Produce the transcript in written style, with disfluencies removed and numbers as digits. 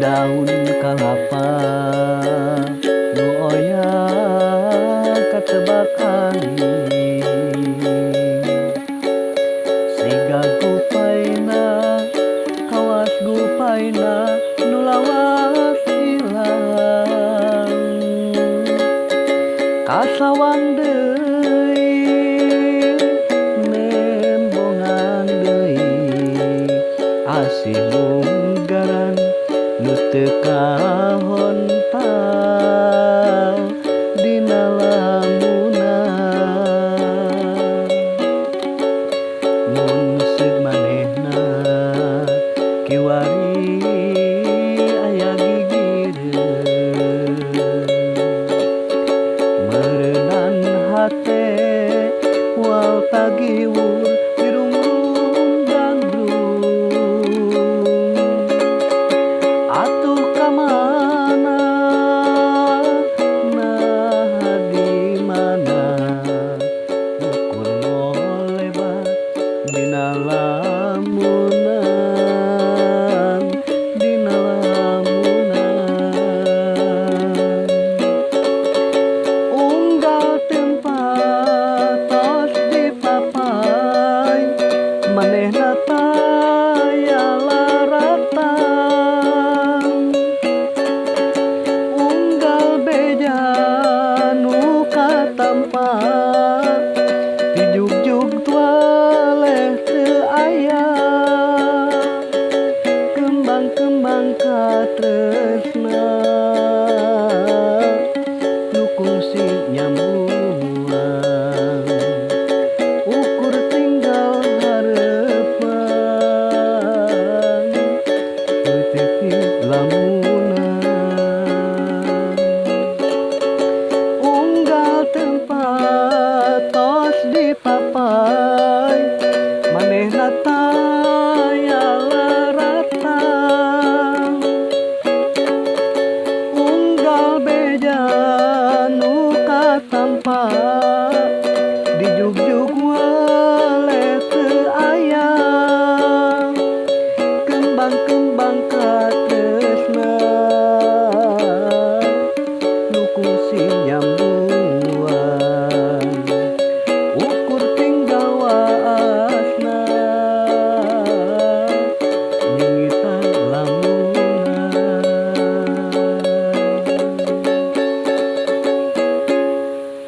Daun kalapa nu oyag katebak angin, siga gupaina kawas gupaina nu lawas ilang. Kasawang deui, nembongan deui, asih munggaran nu teu kahontal dina lamunan. Mun seug manehna kiwari aya gigireun, meureunan hate moal tagiwur dirungrung ganggrung. Atuh ka mana, naha di mana, ukur molebat dina lamunan, dina lamunan. Unggal tempat tos dipapay, manehna taya laratang. Unggal beja nu katampa ti jugjug tualeh teu aya. Kembang-kembang katresna nu kungsi nyambuang, ukur tinggal harepan leutik lamunan. Unggal tempat tos dipapay, manehna taya laratang. Unggal beja nu katampa di jugjug